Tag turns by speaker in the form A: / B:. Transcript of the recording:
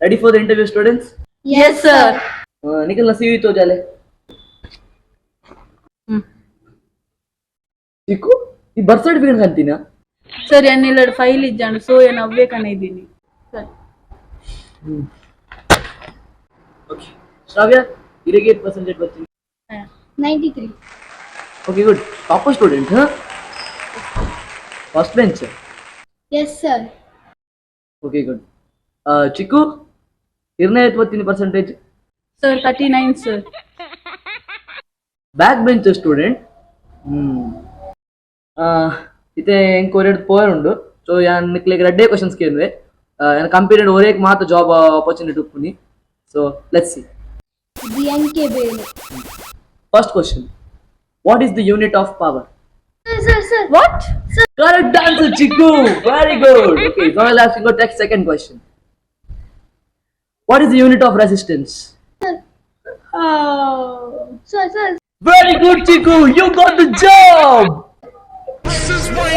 A: Ready for the interview, students?
B: Yes sir.
A: ನಿಖಲ್ನ C V ತೋಜಾಲೆ. Chikku, ಈ birth certificate ಅಂತೀನ?
B: Sir, ಎನ್ನೆಲ್ಲ file ಇಜ್ಜಾಂಡು, ಸೊ ಏನ್ ಅವ್ವೇ ಕಣ ಇದ್ದೀನಿ ಸರ್.
A: ಓಕೆ, ಶ್ರಾವ್ಯ, ಇರೆಗೆ ಪರ್ಸೆಂಟೇಜ್ ಬರ್ತೀನಿ?
C: 93.
A: Okay, good. Topper student, huh? First bench?
C: Yes sir.
A: Okay, good. Chikku, ಇರ್ನ ಎತ್ಬತ್ತೀನಿ percentage?
B: Sir, 39, sir.
A: Back bench student. ಇತ್ತೆ ಎಂಕ್ ಒರೆಡ್ ಪೋಯರ್ ಉಂಡು. ಸೊ ಯಾನ್ ನಿಕ್ಲೆಗ್ ರಡ್ಡೇ ಕ್ವಶನ್ಸ್ ಕೇನ್ವೆ. ಯಾನ್ ಕಂಪ್ಯೂಟರ್ ಒರೇಕ್ ಮಾತ ಜಾಬ್ ಆಪರ್ಚುನಿಟಿ ಉಪ್ಪುನಿ. So let's see.
C: ಇದು ಎನ್ ಕೆ ಬೇಳೆ.
A: First question: what is the unit of power?
C: Sir, sir.
B: What?
A: Correct answer, Chiku. Very good. Okay, so I'll ask you go next, second question. What is the unit of resistance?
C: Sir, sir.
A: Very good, Chiku. You got the job.
D: This is why